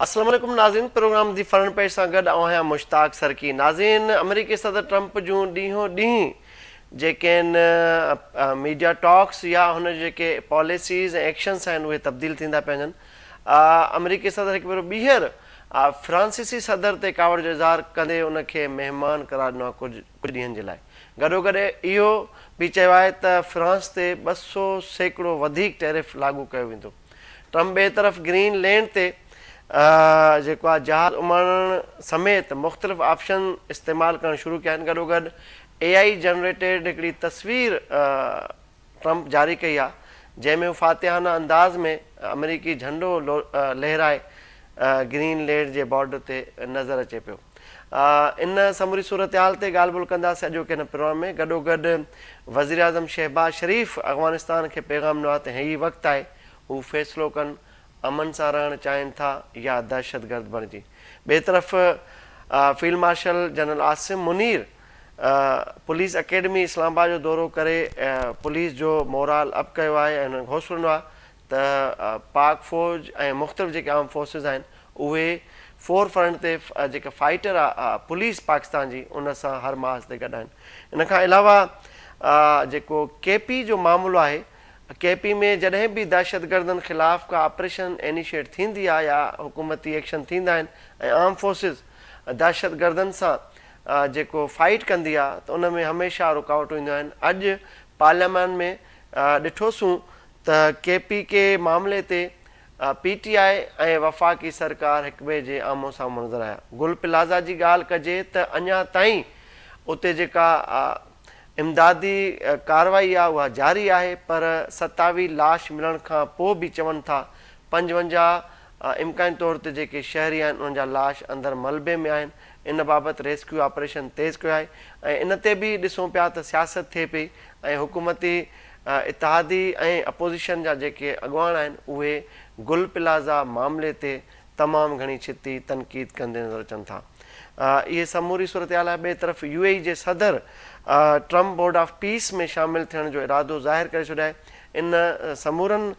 السلام عليڪم ناظرين پروگرام the front page سان گڏ آئون آهيان مشتاق سرڪي ناظرين آمريڪي صدر ٽرمپ جون ڏينهون ڏينهن جيڪي آهن ميڊيا ٽاڪس يا هن جون جيڪي پاليسيز ۽ ايڪشنس آهن اهي تبديل ٿيندا پيا وڃن آمريڪي صدر هڪ ڀيرو ٻيهر فرانسيسي صدر تي ڪاوڙ جو اظهار ڪندي ان کي مهمان قرار ڏنو آهي ڪجهه ڏينهن جي لاء گڏوگڏ اهو به چيو آهي ته فرانس تي 200% وڌيڪ ٽيرف لاڳو ڪيو ويندو. ٽرمپ ٻئي طرف گرين لينڊ تي جيڪو آهي جهاز اماڻڻ سميت مختلف آپشن استعمال ڪرڻ شروع ڪيا آهن گڏوگڏ اي آئي جنريٽيڊ هڪڙي تصوير ٽرمپ جاري ڪئي آهي جنهن ۾ هو فاتحانه انداز ۾ آمريڪي جهنڊو لهرائي گرين لينڊ جي بارڊر تي نظر اچي پيو. ان سموري صورتحال تي ڳالهه ٻولهه ڪنداسين اڄوڪي هن پروگرام ۾ گڏوگڏ وزيراعظم شهباز شريف افغانستان کي پيغام ڏنو آهي ته هي وقت آهي هو فيصلو ڪن امن سان رهڻ چاهين ٿا يا دهشتگرد بڻجي ٻئي طرف field marshal general Asim Munir police academy Islamabad جو دورو ڪري پوليس جو مورال اپ ڪيو آهي ۽ انهن کي حوصلو ڏنو آهي ته پاڪ فوج ۽ مختلف جيڪي آرم فورسز آهن اهي فور فرنٽ تي جيڪا فائٽر آ پوليس پاڪستان جي ان سان هر محاذ تي گڏ آهن ان کان علاوه جيڪو ڪي پي جو معاملو آهي ڪي پي ۾ جڏهن به دهشتگردن خلاف ڪا آپريشن انيشيٽ ٿيندي آ يا حڪومتي ايڪشن ٿيندا آهن ۽ آرم فورسز دهشتگردن سان جيڪو فائٽ ڪندي آ ته ان ۾ هميشه رڪاوٽون اينديون آهن اڄ پارليامان ۾ ڏٺوسون ته ڪي پي ڪي معاملي تي پي ٽي آء ۽ وفاقي سرڪار هڪٻئي جي آمهون سامهون نظر آيا. گل پلازا جي ڳالهه ڪجي ته اڃا تائين اتي جيڪا امدادي ڪارروائي آهي اها جاري آهي پر 27 لاش ملڻ کان پوء به چون ٿا 55 امڪاني طور تي جيڪي شهري آهن انهن جا لاش اندر ملبي ۾ آهن ان بابت ريسڪيو آپريشن تيز ڪيو آهي ۽ ان تي به ڏسون پيا ته سياست ٿئي پئي ۽ حڪومتي اتحادي ۽ اپوزيشن جا جيڪي اڳواڻ آهن اهي گل پلازا معاملي تي تمام گهڻي ڇتي تنقيد ڪندي نظر اچن ٿا. اهي سموري صورتحال آهي. ٻئي طرف يو اي اي جي صدر ٽرمپ بورڊ آف پيس ۾ شامل ٿيڻ جو ارادو ظاهر ڪري ڇڏيو آهي. ان سمورن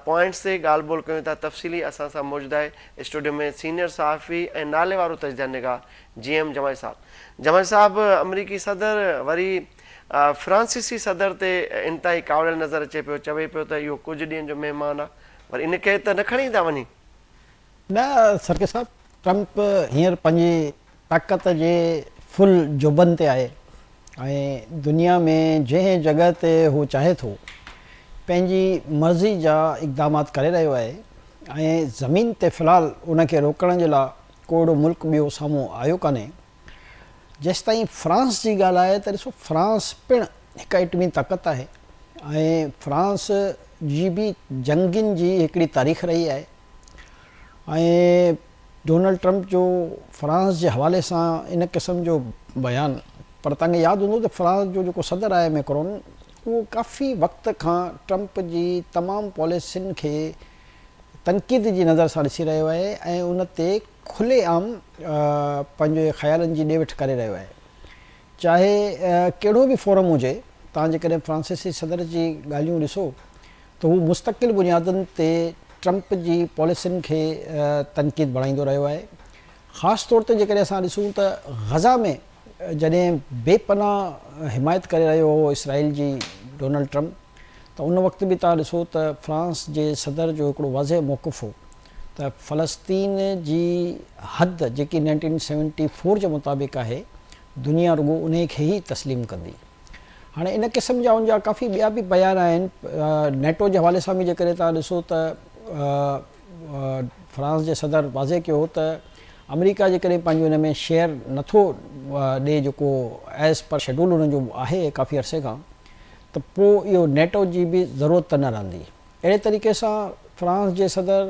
پوائنٽس تي ڳالهه ٻولهه ڪيون ٿا. تفصيلي اسان سان موجود آهي اسٽوڊيو ۾ سينيئر صحافي ۽ ناليوارو تجزيه نگار جي ايم جمالي صاحب. جمالي صاحب آمريڪي صدر وري فرانسيسي صدر تي انتهائي ڪاوڙيل نظر اچي پيو، چوي پيو ته اهو ڪجهه ڏينهن جو مهمان آ، وري ان کي ته نه کڻي ايندا وڃي. نه سرڪي صاحب، ٽرمپ هينئر پنهنجي طاقت جي فل جوڀن تي آهي ۽ دنيا ۾ جنهن جڳهه تي هو چاهي ٿو پنهنجي مرضي جا اقدامات ڪري رهيو آهي ۽ زمين تي في الحال ان کي روڪڻ جي لاء ڪو اهڙو ملڪ ٻيو سامهون آيو ڪانهي. جيستائين فرانس جي ڳالهه آهي ته ڏسو فرانس پڻ هڪ ايٽمي طاقت آهي ۽ فرانس جي به جنگين جي هڪڙي تاريخ رهي آهي ۽ ڊونلڊ ٽرمپ جو فرانس جي حوالي سان ان قسم جو بيان پر توهان کي ياد هوندو ته فرانس جو جيڪو صدر آهي ميڪرون اهو ڪافي وقت کان ٽرمپ جي تمام پاليسين کي تنقيد جي نظر سان ڏسي رهيو آهي ۽ ان تي کلي عام پنهنجي خيالن جي ڏي وٺ ڪري رهيو آهي. چاهي ڪهڙو به فورم هجي، توهان جيڪڏهن فرانسيسي صدر جي ڳالهيون ڏسو ته هو مستقل بنيادن تي ٽرمپ جي پاليسين کي تنقيد بڻائيندو رهيو آهي. خاص طور تي جيڪڏهن اسان ڏسون ته غزه ۾ جڏهن بي پناهه حمايت ڪري رهيو هو اسرائيل جي ڊونلڊ ٽرمپ ته ان وقت به توهان ڏسو ته فرانس جي صدر جو هڪڙو واضح موقف هو ته فلسطين جي حد جيڪي نائنٽين سيونٽي فور جي مطابق آهي دنيا رڳو انهي کي ئي تسليم ڪندي. هاڻي ان قسم جا ان جا ڪافي ٻيا به بيان آهن نيٽو جي حوالي سان به جيڪڏهن توهان ڏسو ته فرانس جي صدر واضح ڪيو هو ته آمريڪا جيڪڏهن پنهنجو ان ۾ شيئر نٿو ڏي جيڪو ايز پر شيڊول انهن جو آهي ڪافي عرصي کان ته پوء اهو نيٽو جي به ضرورت نه رهندي. اهڙي طريقي سان فرانس جي صدر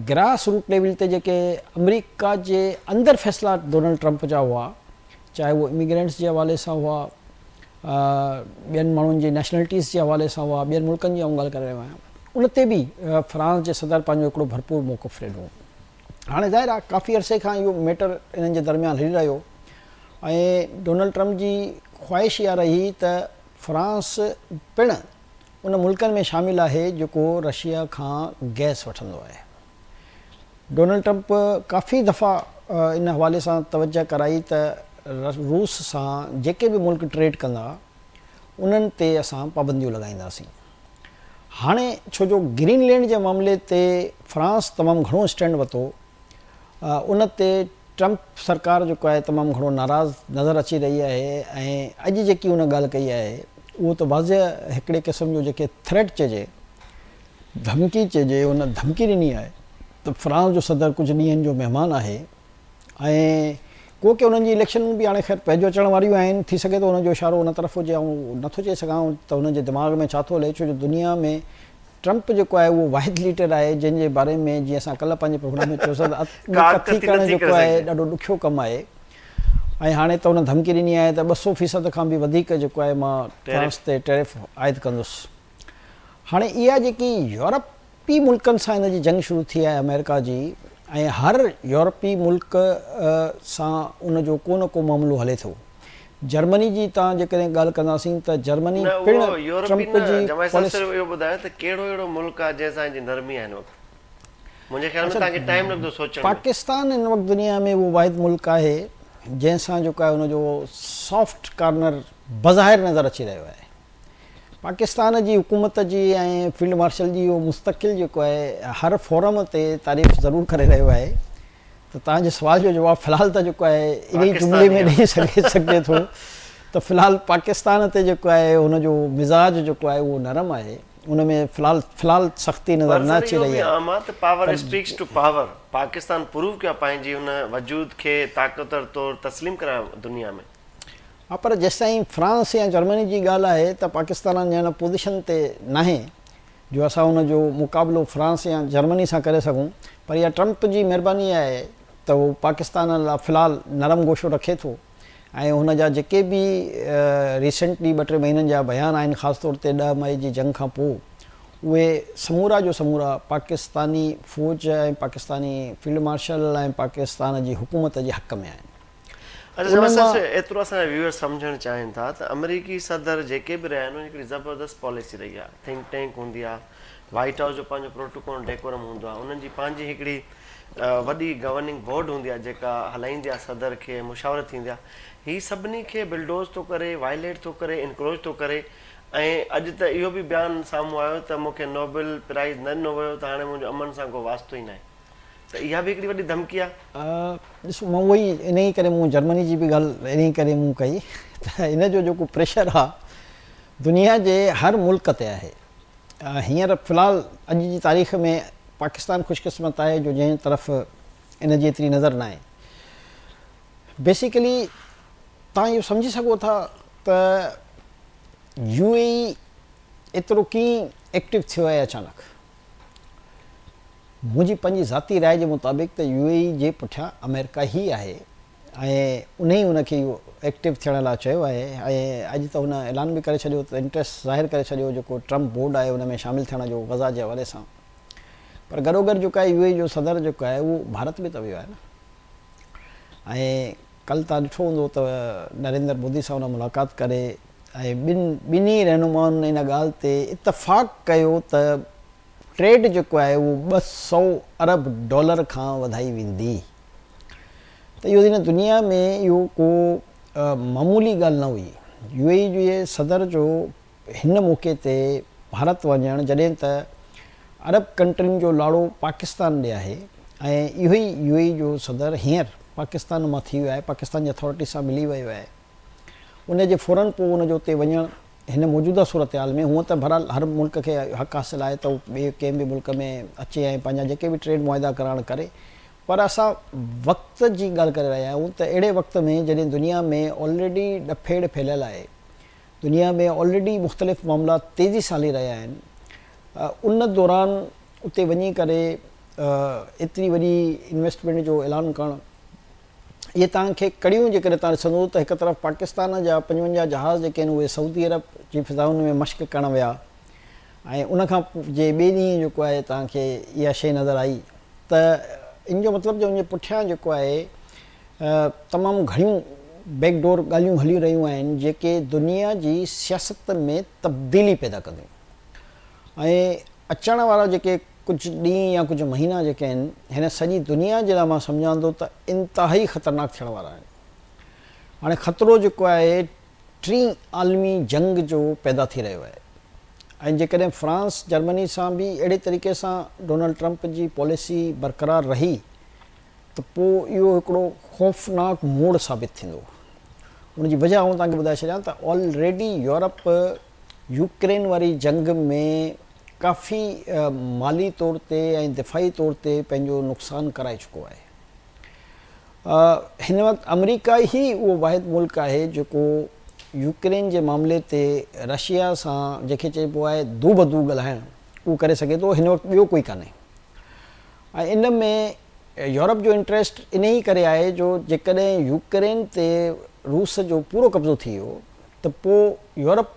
گراس روٽ ليول تي جيڪي آمريڪا جي اندر فيصلا ڊونلڊ ٽرمپ جا هئا چاهي اهو اميگرينٽس جي حوالي سان هئا ٻين ماڻهن جي نيشنلٽيز جي حوالي سان هئا ٻين ملڪن جي آئون ڳالهه ڪري رهيو آهيان ان تي به فرانس جي صدر پنهنجو هڪڙو ڀرپور موقف ڏنو. هاڻي ظاهر آهي ڪافي عرصي کان اهو ميٽر انهن جي درميان هلي رهيو ۽ ڊونلڊ ٽرمپ جي خواهش اها رهي ته فرانس پڻ ان ملڪن ۾ شامل آهي جيڪو رشيا کان گئس وٺندو آهي. ڊونلڊ ٽرمپ ڪافي دفعا ان حوالي سان توجهه ڪرائي ته روس سان جيڪي به ملڪ ٽريڊ ڪندا انهن تي اسان پابنديون لڳائينداسين. هاڻي ڇو جو گرين لينڊ جي معاملي تي فرانس تمام گهڻو اسٽينڊ ورتو ان تي ٽرمپ سرڪار جيڪو آهي تمام گهڻو ناراض نظر اچي رهي آهي ۽ اڄ جيڪي ان ڳالهه ڪئي آهي اهو ته واضح هڪڙي قسم جو جيڪي ٿريٽ چئجي ڌمڪي چئجي ان ڌمڪي ڏني آهي ته فرانس جو صدر ڪجهه ڏينهن جو مهمان آهي ۽ ڪو ڪي انهن جي اليڪشنون به هاڻي خير پنهنجو اچڻ واريون آهن ٿي سگهي ٿو انهن جو اشارو ان طرف هجي آئون نٿو چئي سگهان ته انهن جي دماغ ۾ ڇا ٿو هلي ڇو جو دنيا ۾ ٽرمپ جيڪو آهي اهو واحد ليڊر آهي جنهن جي باري ۾ جيئن اسان ڪلهه پنهنجي پروگرام ۾ چيوسين ته ڪٿي ڪرڻ جيڪو آهي ڏاڍو ڏکيو ڪم آهي ۽ هاڻي ته ان ڌمڪي ڏني آهي ته 200 فيصد کان به وڌيڪ جيڪو آهي مان فرانس تي ٽيرف عائد ڪندس هاڻي اها جيڪي يورپي ملڪن سان هن جي جنگ شروع ٿي آهي آمريڪا جي ۽ هر يورپي ملڪ سان ان جو ڪو نه ڪو معاملو هلي ٿو. جرمني جي تان جيڪڏهن ڳالهه ڪنداسين ته جرمني نه پڻ اهو يورپي ٽرمپ نه جي جماعت صاحب پاليسي. صرف اهو ٻڌايو ته ڪهڙو اهڙو ملڪ آهي جنهن سان هن جي نرمي آهي هن وقت؟ منهنجي خيال ۾ اڇا توهان کي ٽائيم لڳندو سوچڻ ۾. پاڪستان هن وقت دنيا ۾ اهو واحد ملڪ آهي جنهن سان جيڪو آهي ان جو سافٽ ڪارنر بظاهر نظر اچي رهيو آهي. پاڪستان جي حڪومت جي ۽ فيلڊ مارشل جي اهو مستقل جيڪو آهي هر فورم تي تعريف ضرور ڪري رهيو آهي ته توهان جي سوال جو جواب في الحال ته جيڪو آهي انهي جملي ۾ ڏئي سگهي سگهجي ٿو ته في الحال پاڪستان تي جيڪو آهي هن جو مزاج جيڪو آهي اهو نرم آهي ان ۾ في الحال في الحال سختي نظر نه اچي رهي آهي. عام آهي ته power speaks to power Pakistan prove ڪيو آهي پنهنجي هن وجود کي طاقتور طور تسليم ڪرايو دنيا ۾. ها پر جيستائين فرانس يا جرمني جي ڳالهه آهي ته پاڪستان اڃا ان پوزيشن تي ناهي جو اسان ان جو مقابلو فرانس يا جرمني سان ڪري سگهون پر اها ٽرمپ جي مهرباني آهي ته هو پاڪستان لا في الحال نرم گوشو رکي ٿو ۽ هن جا جيڪي به ريسينٽلي ٻه ٽي مهينن جا بيان آهن خاص طور تي ڏهه مئي جي جنگ کان پوء اهي سمورا جو سمورا پاڪستاني فوج ۽ پاڪستاني فيلڊ مارشل ۽ پاڪستان جي حڪومت جي حق ۾ آهن. اچا انهن سر مان. ايترو اسان جا ويوئرز سمجهڻ چاهين ٿا ته آمريڪي صدر جيڪي به رهيا آهن انهن جي هڪڙي زبردست پاليسي رهي آهي ٿنڪ ٽينڪ هوندي آهي وائيٽ هائوس جو پنهنجو پروٽوڪول ڊيڪورم هوندو آهي انهن جي پنهنجي هڪڙي وڏي گورننگ بورڊ هوندي آهي جيڪا هلائيندي آهي صدر کي ۽ مشاورت ٿيندي آهي هي سڀني کي بلڊوز ٿو ڪري وائليٽ ٿو ڪري انڪروچ ٿو ڪري ۽ اڄ ته اهو به بيان سامهون آيو ته مون کي نوبل پرائز نه ڏنو ويو ته هاڻي منهنجو امن سان ڪو واسطو ئي ناهي ته اها به هڪڙي وڏي ڌمڪي آهي. ڏسو مان اهو ئي انهيء ڪري مون جرمني جي به ڳالهه انهيء ڪري مون ڪئي ته ان جو جيڪو پريشر آهي دنيا جي هر ملڪ تي آهي. هينئر في الحال اڄ جي تاريخ ۾ پاڪستان خوش قسمت آهي جو جنهن طرف ان جي ايتري نظر ناهي. بيسيڪلي توهان اهو سمجهي سگهو ٿا ته يو اي اي ايترو ڪيئن ايڪٽو ٿيو آهي اچانڪ. منهنجي پنهنجي ذاتي راء جي مطابق ته يو اي اي جي پٺيان آمريڪا ئي آهي ۽ انهي ان کي اهو ايڪٽو ٿيڻ لاء چيو آهي ۽ اڄ ته هن اعلان به ڪري ڇڏيو ته انٽريسٽ ظاهر ڪري ڇڏيو جيڪو ٽرمپ بورڊ آهي ان ۾ شامل ٿيڻ جو غزه جي حوالي سان پر گڏوگڏ جيڪو آهي يو اي اي جو صدر جيڪو آهي اهو ڀارت به ته ويو آهي نه ۽ ڪل تان ڏٺو هوندو ته نريندر مودي سان ان ملاقات ڪري ۽ ٻن ٻنهي رهنمائن ان ڳالهه تي اتفاق ڪيو ته ٽريڊ جيڪو آهي اهو 200 ارب ڊالر کان وڌائي ويندي ته اهو هن دنيا ۾ اهو ڪو معمولي ڳالهه نه هئي. يو اي اي جي صدر جو هن موقعي تي ڀارت وڃڻ جڏهن ته عرب ڪنٽرين جو لاڙو پاڪستان ڏي آهي ۽ اهو ئي يو اي اي جو صدر هينئر پاڪستان مان ٿي ويو آهي پاڪستان جي اٿارٽي سان ملي ويو آهي ان جي فورن پوء ان جو اتي وڃڻ هن موجوده صورتحال ۾ هونء ته بھرحال هر ملڪ کي حق حاصل آهي ته هو ٻئي ڪنهن به ملڪ ۾ اچي ۽ پنهنجا جيڪي به ٽريڊ معاهدا ڪرائڻ ڪري پر اسان وقت جي ڳالهه ڪري رهيا آهيون ته اهڙي وقت ۾ جڏهن دنيا ۾ آلريڊي ڏڦيڙ ڦهليل آهي دنيا ۾ آلريڊي مختلف معاملا تيزي سان هلي رهيا آهن ان دوران اتي وڃي ڪري ايتري وڏي انويسٽمينٽ جو اعلان ڪرڻ اهي توهان کي ڪڙيون جيڪڏهن توهان ڏسندو ته هڪ طرف پاڪستان جا 55 جهاز جيڪي آهن اهي سعودي عرب جي فضائن ۾ مشق ڪرڻ ويا ۽ ان کان جي ٻئي ڏينهن جيڪو آهي توهان کي اها شيء نظر آئي ته ان جو مطلب جو ان جي پٺيان جيڪو آهي تمام گهڻيون بيڪ ڊور ڳالهيون هلي رهيون آهن جيڪي دنيا جي سياست ۾ تبديلي پيدا ڪنديون ۽ اچڻ وارا جيڪي. ڪجهه ڏينهن يا ڪجهه مهينا جيڪي آهن هن سڄي دنيا جي لاء مان سمجهان ٿو ته انتهائي خطرناڪ ٿيڻ وارا آهن. هاڻي خطرو جيڪو آهي ٽين عالمي جنگ جو پيدا ٿي رهيو آهي ۽ جيڪڏهن فرانس جرمني سان به اهڙي طريقي سان ڊونلڊ ٽرمپ جي پاليسي برقرار رهي ته پوء اهو هڪڙو خوفناڪ موڙ ثابت ٿيندو. ان جي وجه آئون توهان کي ٻڌائي ڇڏيان ته آلريڊي يورپ يوڪرين واري جنگ ۾ ڪافي مالي طور تي ۽ دفاعي طور تي پنهنجو نقصان ڪرائي چڪو آهي. هن وقت آمريڪا ئي اهو واحد ملڪ آهي جيڪو يوڪرين جي معاملي تي رشيا سان جنهن کي چئبو آهي دوبدو ڳالهائڻ اهو ڪري سگهي ٿو هن وقت ٻيو ڪوئي ڪانهي ۽ ان ۾ يورپ جو انٽريسٽ انهي ڪري آهي جو جيڪڏهن يوڪرين تي روس جو پورو قبضو ٿي ويو ته پوء يورپ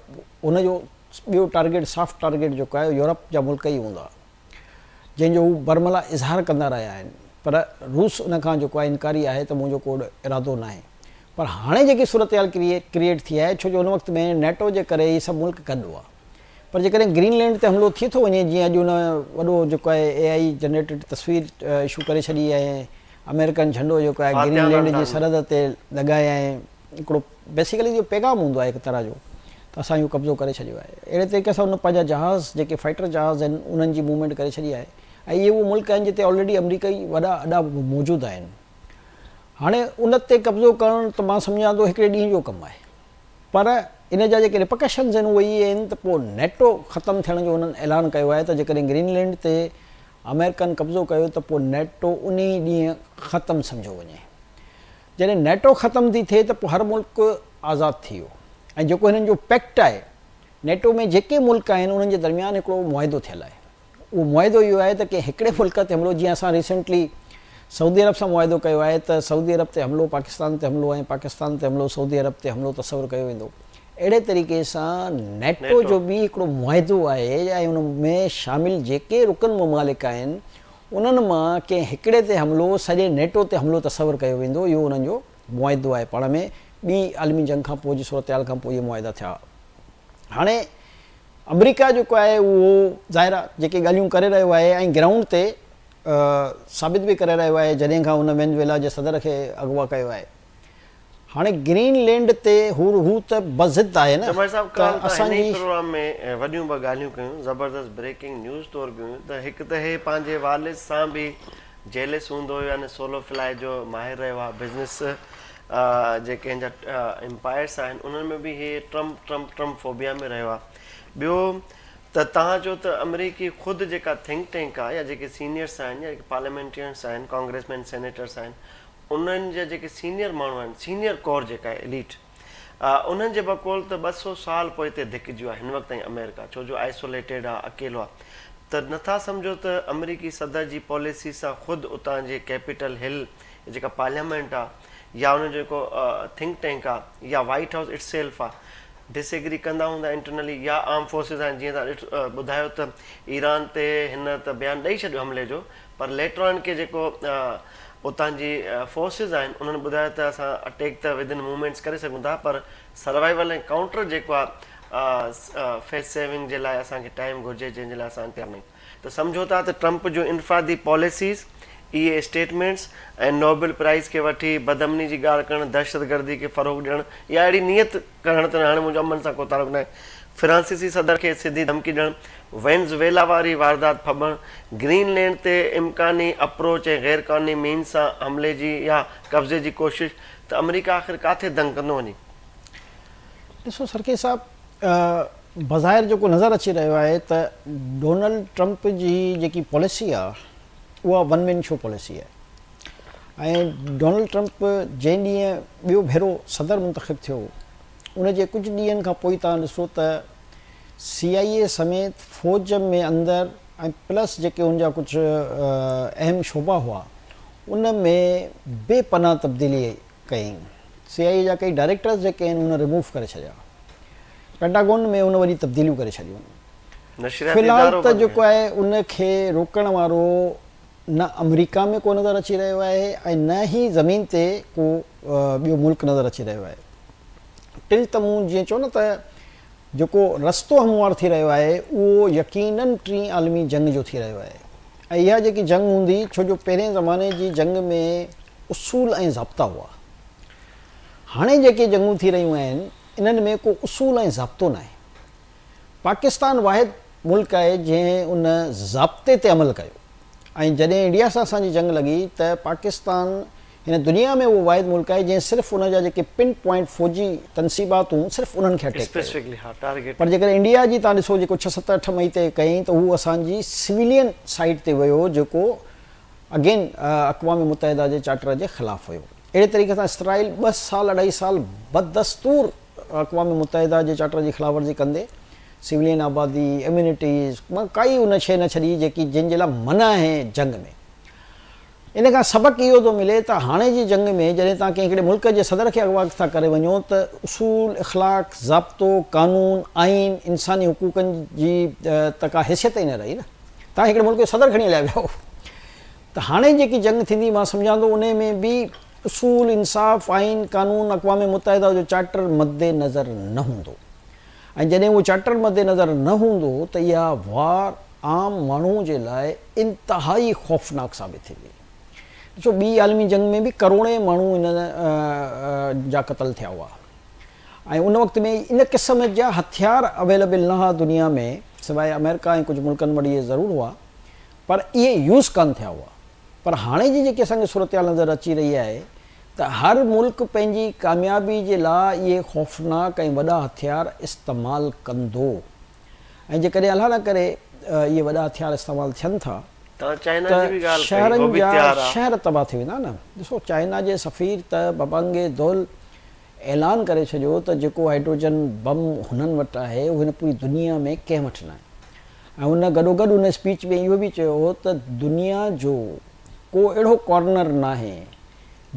ان جو ٻيو ٽارگيٽ سافٽ ٽارگيٽ جيڪو آهي يورپ جا ملڪ ئي هوندا جنهن جو هو برملا اظهار ڪندا رهيا آهن پر روس ان کان جيڪو آهي انڪاري آهي ته منهنجو ڪو ارادو ناهي پر هاڻي جيڪي صورتحال ڪريئيٽ ٿي آهي ڇو جو ان وقت ۾ نيٽو جي ڪري هي سڀ ملڪ گڏ هئا پر جيڪڏهن گرين لينڊ تي حملو ٿي ٿو وڃي جيئن اڄ ان وڏو جيڪو آهي اي آئي جنريٽيڊ تصوير اشو ڪري ڇڏي ۽ آمريڪن جهنڊو جيڪو آهي گرين لينڊ جي سرحد تي لڳائي ۽ هڪڙو بيسيڪلي اهو پيغام هوندو آهي هڪ طرح جو ته اسان اهو قبضو ڪري ڇڏيو آهي. اهڙي طريقي سان هن پنهنجا جهاز جيڪي فائٽر جهاز آهن انهن جي موومينٽ ڪري ڇڏي آهي ۽ اهي اهي ملڪ آهن جتي آلريڊي آمريڪائي وڏا اڏا موجود آهن. هاڻي ان تي قبضو ڪرڻ ته مان سمجهان ٿو هڪڙي ڏينهن جو ڪم آهي پر ان جا جيڪي ريپرڪشنز آهن اهي اهي آهن ته پوء نيٽو ختم ٿيڻ جو هنن اعلان ڪيو آهي ته جيڪڏهن گرين لينڊ تي آمريڪن قبضو ڪيو ته پوء نيٽو انهي ڏينهن ختم سمجهيو وڃي. جڏهن نيٽو ختم ٿي ٿئي ته پوء هر ملڪ آزاد ٿي ويو ۽ جيڪو هنن جو پيڪٽ آهي نيٽو ۾ جيڪي ملڪ آهن انهن جي درميان هڪڙو معاهدو ٿيل آهي اهو معاهدو اهو آهي ته ڪنهن هڪڙي ملڪ تي حملو جيئن اسان ريسينٽلي سعودي عرب سان معاهدو ڪيو آهي ته سعودي عرب تي حملو پاڪستان تي حملو ۽ پاڪستان تي حملو سعودي عرب تي حملو تصور ڪيو ويندو اهڙي طريقي سان نيٽو جو به هڪڙو معاهدو آهي ۽ ان ۾ شامل جيڪي رڪن ممالڪ آهن انهن مان ڪنهن هڪڙي تي حملو سڄي نيٽو تي حملو تصور ڪيو ويندو، اهو انهن جو معاهدو آهي، پاڻ ۾ ٻي عالمي جنگ کان پوء جي صورتحال کان پوء اهي معاهدا ٿيا. هاڻي آمريڪا جيڪو آهي اهو ظاهر آهي جيڪي ڳالهيون ڪري رهيو آهي ۽ گرائونڊ تي ثابت به ڪري رهيو آهي جڏهن کان هن وينزويلا جي صدر کي اغوا ڪيو آهي. هاڻي گرين لينڊ تي هو هو ته بضد آهي نه جمالي صاحب ته ڪالهه تان اسان هن ئي جي. پروگرام ۾ وڏيون ٻه ڳالهيون ڪيون زبردست بريڪنگ نيوز طور به هيون ته هڪ ته هي پنهنجي والد سان به جيلس هوندو هيو يعني سولو فلائي جو ماهر رهيو آهي بزنس جيڪي هن جا امپائرس آهن انهن ۾ به هي ٽرمپ ٽرمپ ٽرمپ فوبيا ۾ رهيو آهي ٻيو ته تهان چئو ته آمريڪي خود جيڪا ٿنڪ ٽينڪ آهي يا جيڪي سينيئرس آهن يا جيڪي پارليامينٽرينس آهن ڪانگريس مين سينيٽرس آهن انهن جا جيڪي سينيئر ماڻهو آهن، سينيئر ڪور جيڪا آهي ايليٽ، انهن جي بقول ته 200 سال پوئتي ڌڪجي ويو آهي هن وقت تائين آمريڪا، ڇو جو آئسوليٽيڊ آهي، اڪيلو آهي ته نٿا سمجهو ته آمريڪي صدر جي پاليسي سان خود اتان جي ڪيپيٽل هل جيڪا پارليامينٽ آهي يا انهن جو جيڪو ٿنڪ ٽينڪ آهي يا وائيٽ هائوس it self آهي ڊس ايگري ڪندا هوندا انٽرنلي يا آرم فورسز آهن جيئن تهان ٻڌايو ته ايران تي هن ته بيان ڏئي ڇڏيو حملي جو پر ليٽر آن ڪي جيڪو اتان جي فورسز آهن انهن ٻڌايو ته اسان اٽيڪ ته ود ان موومينٽس ڪري سگهون ٿا پر سروائيول ۽ ڪائونٽر جيڪو آهي فيس سيونگ جي لاء اسان کي ٽائيم گهرجي جنهن جي لاء اسان تيار ناهيون ته سمجهو ٿا ته ٽرمپ جون انفرادي پاليسيز اهي اسٽيٽمينٽس ۽ نوبل پرائز کي وٺي بدامني جي ڳالهه ڪرڻ دهشتگردي کي فروغ ڏيڻ يا اهڙي نيت ڪرڻ ته هاڻي منهنجو امن سان ڪو تعلق ناهي، فرانسيسي صدر کي سڌي ڌمڪي ڏيڻ، وينزويلا واري واردات ڦٻڻ، گرين لينڊ تي امڪاني اپروچ ۽ غير قانوني مينز سان حملي جي يا قبضي جي ڪوشش ته آمريڪا آخر ڪاٿي دنگ ڪندو وڃي. ڏسو سرڪي صاحب بظاهر جيڪو نظر اچي رهيو آهي ته ڊونلڊ ٽرمپ جي جيڪي پاليسي آهي اها ون مين شو پاليسي آهي. ۽ ڊونلڊ ٽرمپ جنهن ڏينهن ٻيو ڀيرو صدر منتخب ٿيو ان جي ڪجهه ڏينهن کان پوء توهان ڏسو ته سي آء اي سميت فوج ۾ اندر ۽ پلس جيڪي ان جا ڪجهه اهم شعبا هئا ان ۾ بي پناهه تبديلي ڪيائين. سي آء اي جا ڪئي ڊائريڪٽرز جيڪي آهن ان ريموو ڪري ڇڏيا. پينٽاگون ۾ ان وڏي تبديليون ڪري ڇڏيون. نشرياتي في الحال ادارو ته بند جيڪو ڪيو. آهي ان کي روڪڻ وارو نه آمريڪا ۾ ڪو نظر اچي رهيو آهي ۽ نه ئي زمين تي ڪو ٻيو ملڪ نظر اچي رهيو آهي. ٽل ته مون جيئن چيو نه ته جيڪو رستو هموار ٿي رهيو آهي اهو يقينن ٽين عالمي جنگ جو ٿي رهيو آهي. ۽ اها جيڪي جنگ هوندي ڇو جو پهرين زماني جي جنگ ۾ اصول ۽ ضابطا هئا. هاڻي جيڪي جنگون ٿي رهيون آهن انهن ۾ ڪو اصول ۽ ضابطو ناهي. پاڪستان واحد ملڪ آهي جنهن ان ضابطي تي عمل ڪيو ۽ جڏهن انڊيا سان اسان جي جنگ لڳي ته پاڪستان هن دنيا ۾ اهو واحد ملڪ آهي جنهن صرف ان جا جيڪي پن پوائنٽ فوجي تنصيبات هيون صرف انهن کي اٽيڪ ڪيو پر جيڪڏهن انڊيا جي تان ڏسو جيڪو 6 7 8 مئي تي ڪيائين ته هو اسان جي سويلين سائيڊ تي ويو جيڪو اگين اقوام متحده جي چارٽر جي خلاف هيو. اهڙي طريقي سان اسرائيل ٻه سال اڍائي سال بدستور اقوام متحده جي چارٽر جي خلاف ورزي ڪندي سويلين آبادي، اميونٽيز، مان ڪائي ان شيء نه ڇڏي جيڪي جن جي لاء منع آهي جنگ ۾. ان کان سبق اهو ٿو ملي ته هاڻي جي جنگ ۾ جڏهن توهان ڪنهن هڪڙي ملڪ جي صدر کي اغوا ٿا ڪري وڃو ته اصول، اخلاق، ضابطو، قانون، آئين، انساني حقوقن جي ته ڪا حيثيت ئي نه رهي نه. توهان هڪڙي ملڪ جو صدر کڻي هليا ويا آهيو ته هاڻي جيڪي جنگ ٿيندي مان سمجهان ٿو انهي ۾ به اصول، انصاف، آئين، قانون، اقوام متحده جو چارٽر مد نظر نه هوندو ۽ جڏهن اهو چارٽر مد نظر نه هوندو ته اها وار عام ماڻهو جي لاء انتهائي خوفناڪ ثابت ٿيندي. ڏسو ٻي عالمي جنگ ۾ به ڪروڙين ماڻهو ان جا قتل ٿيا هئا ۽ ان وقت ۾ ان قسم جا هٿيار اويليبل نه هئا دنيا ۾ سواء آمريڪا ۽ ڪجهه ملڪن وٽ اهي ضرور هئا پر اهي يوز ڪانه ٿيا هئا پر هاڻي جي جيڪي اسان کي صورتحال نظر اچي رهي آهي ته هر ملڪ پنهنجي ڪاميابي جي لاء اهي خوفناڪ ۽ وڏا هٿيار استعمال ڪندو ۽ جيڪڏهن الله نه ڪري اهي وڏا هٿيار استعمال ٿين ٿا ته شهرن جا شهر تباهه ٿي ويندا نه. ڏسو چائنا جي سفير ته ببانگي دول اعلان ڪري ڇڏيو ته جيڪو هائيڊروجن بم هنن وٽ آهي اهو هن پوري دنيا ۾ ڪنهن وٽ ناهي ۽ ان گڏوگڏ ان اسپيچ ۾ اهو به چيو هو ته دنيا جو ڪو اهڙو ڪارنر ناهي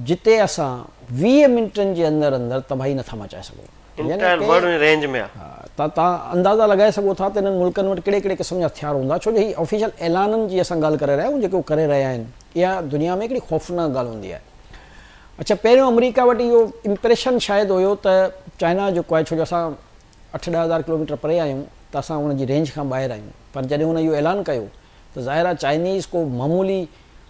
جتي اسان 20 منٽن جي اندر اندر تباهي نٿا مچائي سگهون. انٽائر ورلڊ ان رينج ۾ آ. ته توهان اندازا لڳائي سگهو ٿا ته انهن ملڪن وٽ ڪهڙي ڪهڙي قسم جا هٿيار هوندا ڇو جو هي آفيشل اعلانن جي اسان ڳالهه ڪري رهيا آهيون جيڪي هو ڪري رهيا آهن اها دنيا ۾ هڪڙي خوفناڪ ڳالهه هوندي آهي. اڇا پهريون آمريڪا وٽ اهو امپريشن شايد هيو ته چائنا جيڪو آهي ڇو جو اسان اٺ ڏهه هزار ڪلوميٽر پري آهيون ته اسان ان جي رينج کان ٻاهر آهيون پر جڏهن هن اهو اعلان ڪيو ته ظاهر آهي چائنيز ڪو معمولي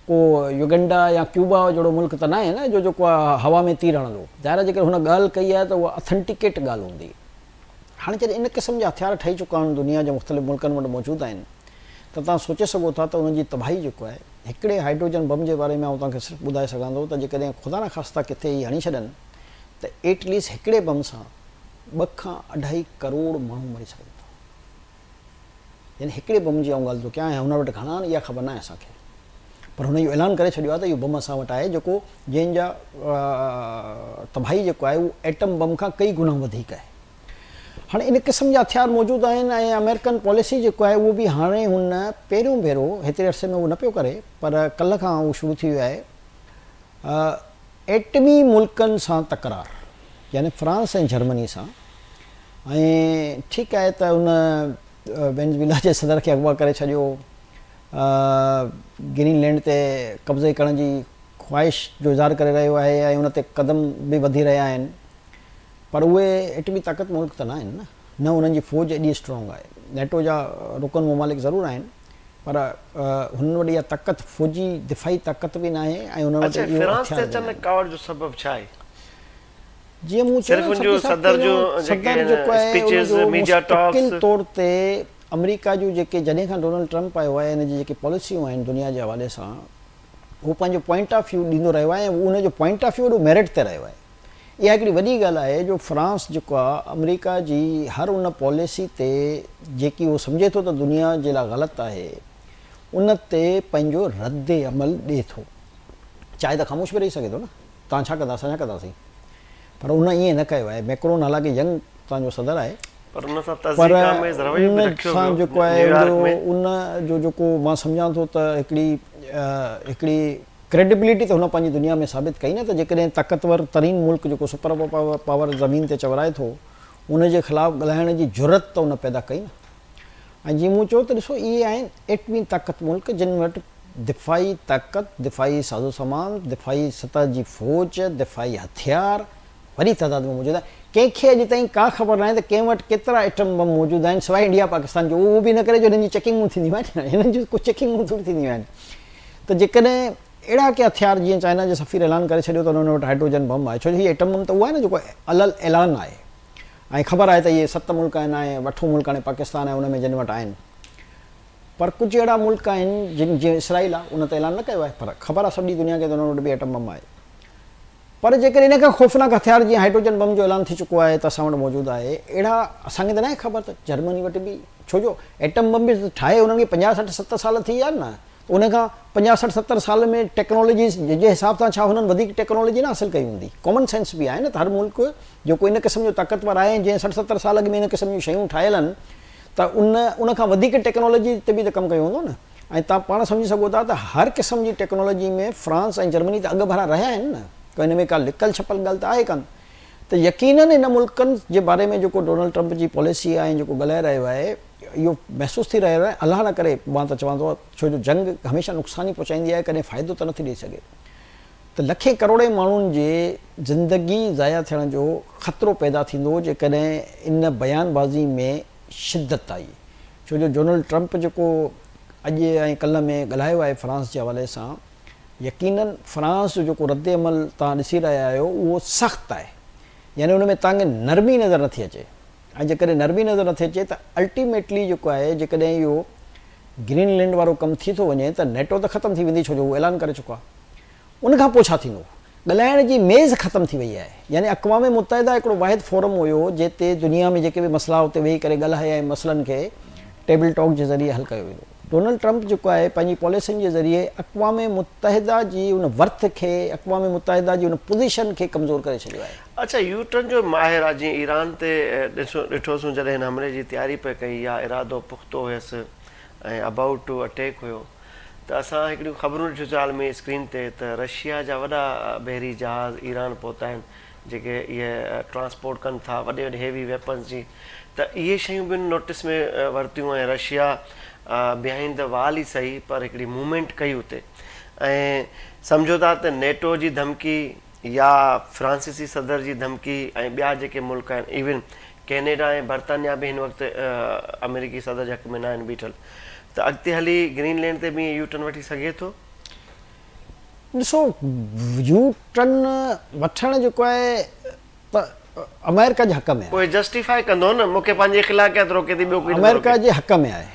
ڪو يوگنڊا يا ڪيوبا جهڙو ملڪ ته ناهي نه جو جيڪو آهي هوا ۾ تير هڻندو. ظاهر آهي جيڪڏهن هن ڳالهه ڪئي آهي ته اها اٿنٽيڪيٽ ڳالهه هوندي. هاڻي جڏهن ان قسم جا هٿيار ٺهي چڪا آهن دنيا جي مختلف ملڪن وٽ موجود آهن ته توهان سوچي سگهو ٿا ته انهن جي تباهي جيڪو آهي هڪڙي هائيڊروجن بم جي باري ۾ آئون توهان کي صرف ٻڌائي سگهان ٿو ته جيڪڏهن خدا نخواسته ڪٿي هي هڻي ڇڏن ته ايٽ ليسٽ هڪڙي بم سان ٻه کان اڍائي ڪروڙ ماڻهو مري سگهن ٿا. يعني هڪڙي بم جي آئون ڳالهه ٿو ڪيان ۽ هن وٽ گهڻا آهن اها خبر ناهي اسان کي پر هن اهو اعلان ڪري ڇڏيو آهي ته اهو بم اسان وٽ آهي جيڪو جنهن جا تباهي جيڪو آهي اهو ايٽم بم کان ڪئي گنا وڌيڪ آهي. هاڻي ان قسم جا هٿيار موجود آهن ۽ آمريڪن پاليسي جيڪو آهي اهو به هاڻي هن پهريون ڀيرو هيتري عرصي ۾ اهو نه پيو ڪري پر ڪلهه کان اهو شروع ٿي ويو آهي ايٽمي ملڪن سان تڪرار يعني فرانس ۽ جرمني سان ۽ ٺيڪ آهي ته ان وينزويلا جي صدر کي اغوا ڪري ڇڏيو، گرين لينڊ تي قبضي ڪرڻ جي خواهش جو اظهار ڪري رهيو آهي ۽ ان تي قدم به وڌي رهيا آهن پر اهي ايٽمي طاقت ملڪ ته ناهن نه، نه انهن جي فوج ايڏي اسٽرانگ آهي، نيٽو جا رڪن ممالڪ ضرور آهن پر هنن وٽ اها طاقت فوجي دفاعي طاقت به ناهي ۽ انهن وٽ اڇا اهو فرانس هٿيار تي به اچانڪ ناهن. ڪاوڙ جو سبب ڇا آهي؟ جيئن مون چيو صرف نه ان جو سرڪي صاحب صدر جو پهريون جيڪي صدر جيڪو آهي ان اسپيچز جو ميڊيا مستقل ٽاڪس. طور تي آمريڪا جون جيڪي جڏهن کان ڊونلڊ ٽرمپ آيو آهي ان جي جيڪي پاليسيون آهن دنيا جي حوالي سان هو پنهنجو پوائنٽ آف ويو ڏيندو رهيو آهي ۽ ان جو پوائنٽ آف ويو وڏو ميرٽ تي رهيو آهي اها هڪڙي وڏي ڳالهه آهي جو فرانس جيڪو آهي آمريڪا جي هر ان پاليسي تي جيڪي هو سمجهي ٿو ته دنيا جي لاء غلط آهي ان تي پنهنجو رد عمل ڏي ٿو چاهي ته خاموش به رهي سگهي ٿو نه. توهان ڇا ڪندا اسان ڇا ڪنداسين پر ان ائين نه ڪيو آهي ميڪرون حالانڪه ينگ توهان جو صدر آهي پر ان سان تضحيڪ آميز رويو به رکيو سان ويو جيڪو آهي نيويارڪ ۾. ان جو جيڪو مان سمجهان ٿو ته هڪڙي هڪڙي ڪريڊبلٽي ته هن پنهنجي دنيا ۾ ثابت ڪئي نه ته جيڪڏهن طاقتور ترين ملڪ جيڪو سپر پاور زمين تي چورائي ٿو ان جي خلاف ڳالهائڻ جي جرئت ته ان پيدا ڪئي نه ۽ جيئن مون چيو ته ڏسو اهي آهن ايٽمي طاقت ملڪ جن وٽ دفاعي طاقت، دفاعي سازوسامان، دفاعي سطح جي فوج، دفاعي هٿيار وڏي تعداد ۾ موجود آهن. ڪنهن کي اڄ تائين ڪا خبر ناهي ته ڪنهن وٽ ڪيترا ايٽم بم موجود آهن سواء انڊيا پاڪستان جو اهو به ان ڪري جو هنن جي چيڪنگون ٿينديون آهن هنن جون ڪو چيڪنگون ٿوري ٿينديون آهن ته جيڪڏهن اهڙا ڪي هٿيار جيئن چائنا جي سفير اعلان ڪري ڇڏيو ته انهن وٽ هائيڊروجن بم آهي ڇو جو هي ايٽم بم ته اهو آهي نه جيڪو علل اعلان آهي ۽ خبر آهي ته اهي ست ملڪ آهن ۽ اٺون ملڪ هاڻي پاڪستان آهي ان ۾ جن وٽ آهن پر ڪجهه اهڙا ملڪ آهن جن جيئن اسرائيل آهي ان ته اعلان نه ڪيو آهي پر خبر آهي سڄي دنيا کي ته انهن وٽ به ايٽم بم آهي. پر جيڪڏهن ان کان خوفناڪ هٿيار جيئن هائيڊروجن بم جو اعلان ٿي چڪو آهي ته اسان وٽ موجود آهي اهڙا اسان کي ته ناهي خبر ته جرمني وٽ به ڇو جو ايٽم بم به ٺاهي انهن کي 50 60 70 سال ٿي ويا آهن نه ته ان کان 50 60 70 سال ۾ ٽيڪنالاجي جي حساب سان ڇا هنن وڌيڪ ٽيڪنالاجي نه حاصل ڪئي هوندي ڪامن سينس به آهي نه ته هر ملڪ جيڪو ان قسم جو طاقتور آهي ۽ جنهن 60 70 سال اڳ ۾ ان قسم جون شيون ٺاهيل آهن ته ان ان کان وڌيڪ ٽيڪنالاجي تي به ته ڪم ڪيو هوندو نه ۽ توهان پاڻ سمجهي سگهو ٿا ته هر قسم جي ٽيڪنالاجي ۾ فرانس ۽ جرمني ته اڳ ڀرا رهيا آهن نه ڪو ان ۾ ڪا لڪل ڇپل ڳالهه ته آهي ڪانه ته يقينن ان ملڪن جي باري ۾ جيڪو ڊونلڊ ٽرمپ جي پاليسي آهي ۽ جيڪو ڳالهائي رهيو آهي اهو محسوس ٿي رهيو آهي الله نه ڪري مان ته چوان ٿو ڇو جو جنگ هميشه نقصان ئي پهچائيندي آهي ڪڏهن فائدو ته نٿي ڏئي سگهي ته لکين ڪروڙين ماڻهن جي زندگي ضايع ٿيڻ جو خطرو پيدا ٿيندو جيڪڏهن ان بيان بازي ۾ شدت آئي ڇو جو ڊونلڊ ٽرمپ جيڪو اڄ ۽ ڪلهه ۾ ڳالهايو آهي فرانس جي حوالي سان يقينن فرانس جو جيڪو رد عمل توهان ڏسي رهيا آهيو اهو سخت آهي يعني ان ۾ توهان کي نرمي نظر نٿي اچي ۽ جيڪڏهن نرمي نظر نٿي اچي ته الٽيميٽلي جيڪو آهي جيڪڏهن اهو گرين لينڊ وارو ڪم ٿي ٿو وڃي ته نيٽو ته ختم ٿي ويندي ڇو جو هو اعلان ڪري چڪو آهي ان کان پوء ڇا ٿيندو؟ ڳالهائڻ جي ميز ختم ٿي وئي آهي. يعني اقوام متحده هڪڙو واحد فورم هيو جنهن تي دنيا ۾ جيڪي به مسئلا اتي ويهي ڪري ڳالهائي ۽ مسئلن کي ٽيبل ٽاڪ جي ذريعي حل ڪيو ويندو. ڊونلڊ ٽرمپ جيڪو آهي پنهنجي پاليسين جي ذريعي اقوام متحده جي ان ورٿ کي اقوام متحده جي ان پوزيشن کي ڪمزور ڪري ڇڏيو آهي. اڇا يو ٽرن جو ماهر آهي جيئن ايران تي ڏٺوسون جڏهن هن حملي جي تياري پئي ڪئي يا ارادو پختو هيس ۽ ابائوٽ ٽو اٽيڪ هيو ته اسان هڪڙيون خبرون ڏٺيون سين عالمي اسڪرين تي ته رشيا جا وڏا بحري جهاز ايران پهتا آهن جيڪي اهي ٽرانسپورٽ ڪن ٿا وڏي وڏي هيوي ويپنز جي ته اهي شيون به نوٽس ۾ ورتيون ۽ رشيا بيهائنڊ the وال ئي سهي پر هڪڙي موومينٽ ڪئي اتي ۽ سمجهو ٿا ته نيٽو جي ڌمڪي يا فرانسيسي صدر جي ڌمڪي ۽ ٻيا جيڪي ملڪ آهن ايون ڪينيڊا ۽ برطانيا به هن وقت آمريڪي صدر جي حق ۾ ناهن بيٺل ته اڳتي هلي گرين لينڊ تي به ائين يو ٽرن وٺي سگهي ٿو؟ ڏسو يو ٽرن وٺڻ جيڪو آهي ته آمريڪا جي حق ۾ آهي. پوء جسٽيفائي ڪندو نه مون کي پنهنجي اخلاقيات روڪي ٿي ٻيو ڪوئي نٿو روڪي. آمريڪا جي حق ۾ آهي.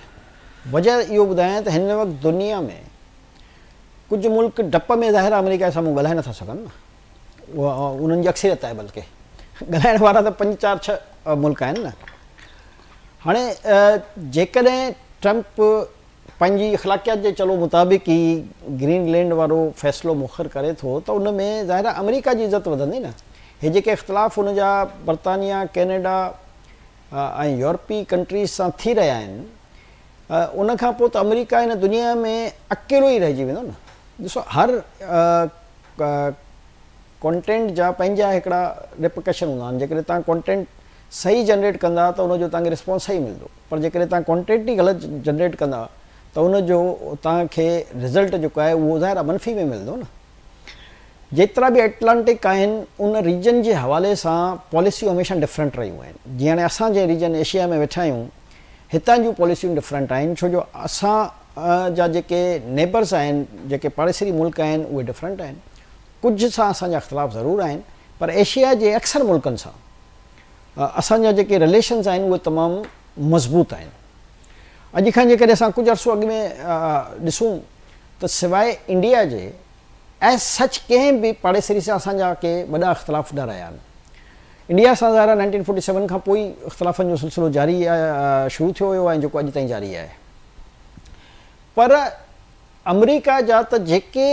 وجه اهو ٻڌايان ته هن وقت دنيا ۾ ڪجهه ملڪ ڊپ ۾ ظاهر آهي آمريڪا جي سامهون ڳالهائي نٿا سگهن نه. انهن جي اڪثريت آهي بلڪه ڳالهائڻ وارا ته پنج چار ڇهه ملڪ آهن نه هاڻي جيڪڏهن ٽرمپ پنهنجي اخلاقيات جي چلو مطابق ئي گرين لينڊ وارو فيصلو مؤخر ڪري ٿو ته ان ۾ ظاهر آهي آمريڪا جي عزت وڌندي نه هي جيڪي اختلاف ان جا برطانيا ڪينيڊا ۽ يورپي ڪنٽريز سان ٿي رهيا آهن ان کان پوء ته آمريڪا هن دنيا ۾ اڪيلو ئي رهجي ويندو نه ڏسو هر ڪونٽينٽ جا پنهنجا هڪڙا ريپرڪشن هوندا آهن جيڪڏهن توهان ڪونٽينٽ صحيح جنريٽ ڪندا ته ان جو توهان کي رسپانس صحيح ملندو پر جيڪڏهن توهان ڪونٽينٽ ئي غلط جنريٽ ڪندا ته ان جو توهان کي رزلٽ جيڪو آهي اهو ظاهر آهي منفي ۾ ملندو نه جيترا به ايٽلانٽڪ آهن ان ريجن جي حوالي سان پاليسيون هميشه ڊفرنٽ رهيون آهن جيئن هاڻي اسان جنهن ريجن ايشيا ۾ ويٺا آهيون هتان جون پاليسيون ڊفرنٽ آهن ڇو جو اسان جا جيڪي نيبرز آهن جيڪي پاڙيسري ملڪ آهن اهي ڊفرنٽ آهن ڪجهه سان اسان جا اختلاف ضرور آهن پر ايشيا جي اڪثر ملڪن سان اسان جا جيڪي رليشنز آهن اهي تمام مضبوط آهن اڄ کان جيڪڏهن اسان ڪجهه عرصو اڳ ۾ ڏسون ته سواء انڊيا جي ايز سچ ڪنهن به پاڙيسري سان اسان جا ڪي وڏا اختلاف نه رهيا آهن انڊيا سان ظاهر آهي نائنٽين فورٽي سيون کان پوء ئي اختلافن جو سلسلو جاري شروع ٿيو هيو ۽ جيڪو اڄ تائين جاري آهي پر آمريڪا جا ته جيڪي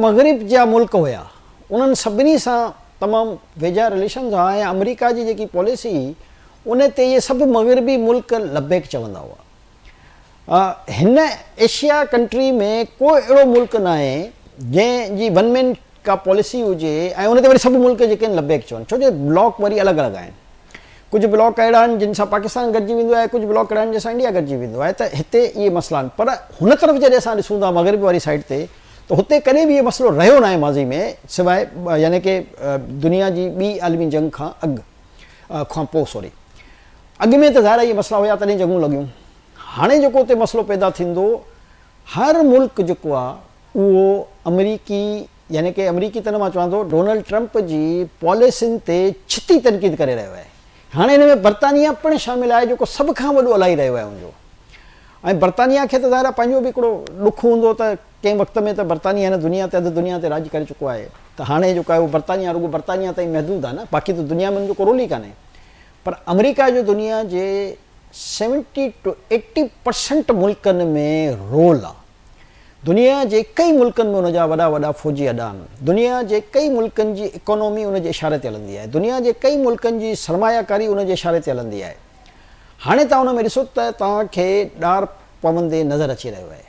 مغرب جا ملڪ هيا انهن سڀني سان تمام ويجها رليشنز هئا ۽ آمريڪا جي جيڪي پاليسي هئي ان تي اهي سڀ مغربي ملڪ لبيڪ چوندا هئا. هن ايشيا ڪنٽري ۾ ڪو اهڙو ملڪ ناهي جنهن جي ون مين ڪا پاليسي هجي ۽ ان تي وري سڀ ملڪ جيڪي آهن لبيڪ چون ڇو جو بلاڪ وري الڳ الڳ آهن ڪجهه بلاڪ اهڙا آهن جن سان پاڪستان گڏجي ويندو آهي ڪجهه بلاڪ اهڙا آهن جن سان انڊيا گڏجي ويندو آهي ته هتي اهي مسئلا آهن پر هن طرف جڏهن اسان ڏسون ٿا مغرب واري سائيڊ تي ته هتي ڪڏهن به اهو مسئلو رهيو ناهي ماضي ۾ سواء يعني ڪي دنيا جي ٻي عالمي جنگ کان اڳ کان پوء سوري اڳ ۾ ته ظاهر آهي اهي مسئلا هيا تڏهن جنگون لڳيون هاڻي جيڪو اتي مسئلو پيدا ٿيندو هر ملڪ جيڪو آهي اهو آمريڪي يعني ڪي آمريڪي ته نه مان چوان ٿو ڊونلڊ ٽرمپ جي پاليسين تي ڇتي تنقيد ڪري رهيو آهي هاڻي هن ۾ برطانيا پڻ شامل آهي جيڪو سڀ کان وڏو الائي رهيو آهي ان جو ۽ برطانيا کي ته ظاهر آهي پنهنجو به هڪڙو ڏک هوندو ته ڪنهن وقت ۾ ته برطانيا هن دنيا تي اڌ دنيا تي راڄ ڪري چڪو آهي ته هاڻي جيڪو آهي اهو برطانيا رڳو برطانيا تائين محدود آهي نه باقي ته دنيا ۾ ان جو ڪو رول ئي ڪانهي پر آمريڪا جو دنيا جي سيونٽي ٽو ايٽي پرسنٽ ملڪن ۾ رول آهي دنيا جي ڪئي ملڪن ۾ ان جا وڏا وڏا فوجي اڏا آهن. دنيا جي ڪئي ملڪن جي اڪانومي ان جي اشاري تي هلندي آهي. دنيا جي ڪئي ملڪن جي سرمايه ڪاري ان جي اشاري تي هلندي آهي. هاڻي توهان ان ۾ ڏسو ته توهان کي ڏار پوندي نظر اچي رهيو آهي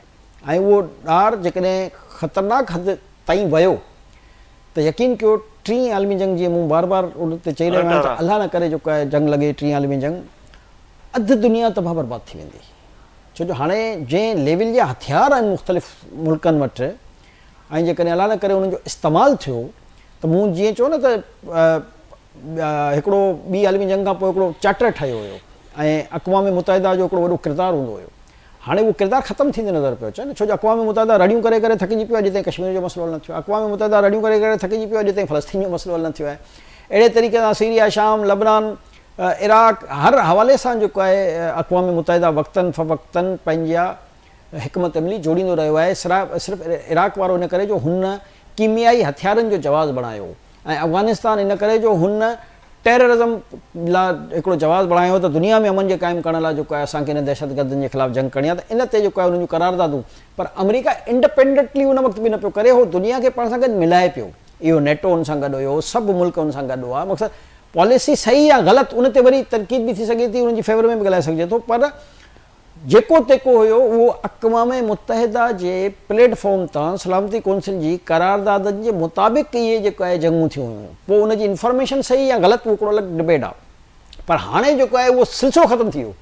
۽ اهو ڏار جيڪڏهن خطرناڪ حد تائين ويو ته يقين ڪيو ٽين عالمي جنگ جيئن مون بار بار ان تي چئي رهيو آهيان ته الله نه ڪري جيڪو آهي جنگ لڳي ٽين عالمي جنگ اڌ دنيا تباهه برباد ٿي ويندي. ڇو جو هاڻي جنهن ليول جا هٿيار آهن مختلف ملڪن وٽ ۽ جيڪڏهن الله نه ڪري انهن جو استعمال ٿيو ته مون جيئن چيو نه ته هڪڙو ٻي عالمي جنگ کان پوء هڪڙو چارٽر ٺهيو هيو ۽ اقوام متحده جو هڪڙو وڏو ڪردار هوندو هيو هاڻي اهو ڪردار ختم ٿيندي نظر پيو اچي نه ڇو جو اقوام متحده رڙيون ڪري ڪري ٿڪجي پيو اڄ تائين ڪشمير جو مسئلو حل نه ٿيو اقوام متحده رڙيون ڪري ڪري ٿڪجي پيو اڄ تائين فلسطين جو مسئلو حل نه ٿيو آهي اهڙي طريقي سان سيريا شام لبنان عراق هر حوالي سان جيڪو آهي اقوام متحده وقتن فوقتن پنهنجا حڪمت عملي جوڙيندو رهيو آهي صرف عراق وارو ان ڪري جو هن ڪيميائي هٿيارن جو جواز بڻايو ۽ افغانستان ان ڪري جو هن ٽيررزم لا هڪڙو جواز بڻايو ته دنيا ۾ امن جي قائم ڪرڻ لا جيڪو آهي اسان کي ان دهشتگردن جي خلاف جنگ ڪرڻي آهي ته ان تي جيڪو آهي انهن جون قراردادون پر آمريڪا انڊپينڊنٽلي ان وقت به نه پيو ڪري هو دنيا کي پاڻ سان گڏ ملائي پيو اهو نيٽو ان سان گڏ هيو سڀ ملڪ ان سان گڏ هئا مقصد پاليسي صحيح يا غلط ان تي وري تنقيد به ٿي سگهي ٿي ان جي فيور ۾ به ڳالهائي سگهجي ٿو پر جيڪو تيڪو هيو اهو اقوام متحده جي پليٽ فارم تان سلامتي ڪونسل جي قراردادن جي مطابق اهي جيڪو آهي جنگون ٿيون هيون پوء ان جي انفارميشن صحيح يا غلط اهو هڪڙو الڳ ڊبيٽ آهي پر هاڻي جيڪو آهي اهو سلسلو ختم ٿي ويو